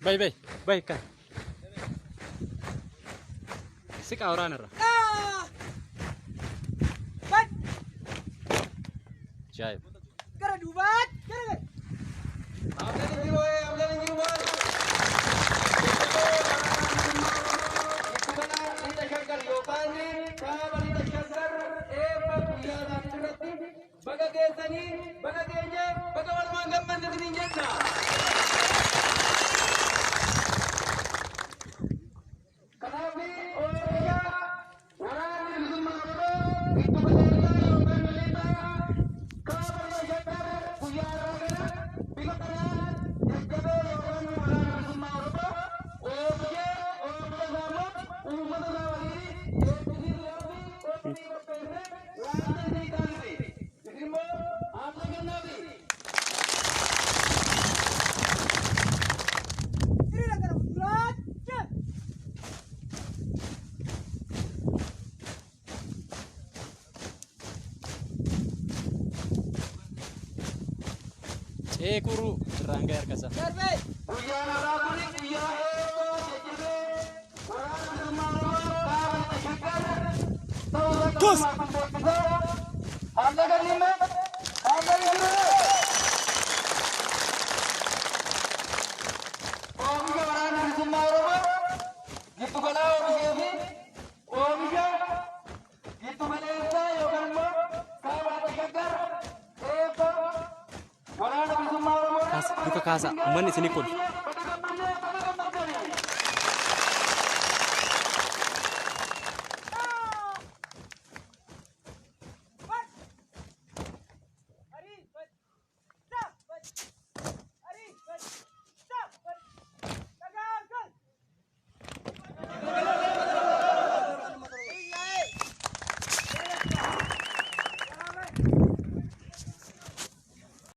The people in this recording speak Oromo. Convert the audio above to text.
Bay bay bay kan. Siqa waraanarra. Ban! Ajaa'ib. Gara duubaatti! Gara gara! Baga geessanii, baga geenye, baga walumaan gammanne isiniin jenna. Kanaaf oomisha waraanni bilisummaa Oromoo giddu galeessaa yookaan lixaa kaaba lixa Shaggar guyyaa har'aa kana bifa kanaan jajjabee yookaan waraana bilisummaa Oromoo oomishee oomisha isaa immoo uummata isaa waliin eebbisiisuudhaaf qophii qopheessee waanta isinii taasise. Isin immoo haamsa kennaafi. Hiriira gara fuulduraatti! Ceekuruu irraan ga'e harkasaa. Darbee! Guyyaan har'aa kun guyyaa eebbaa jajjabee waraana bilisummaa Oromoo kaaba lixa Shaggar ta'uu isaa qabatamaan kun beeksisaa. Haamsa kennimme, haamsa kennimme. Oomisha waraana bilisummaa Oromoo giddu galaa oomishee fi oomisha giddu galeessaa yookaan immoo kaaba lixa Shaggar eebba waraana bilisummaa Oromoo Kaasa, luka kaasa. Uummanni isinii kolfa.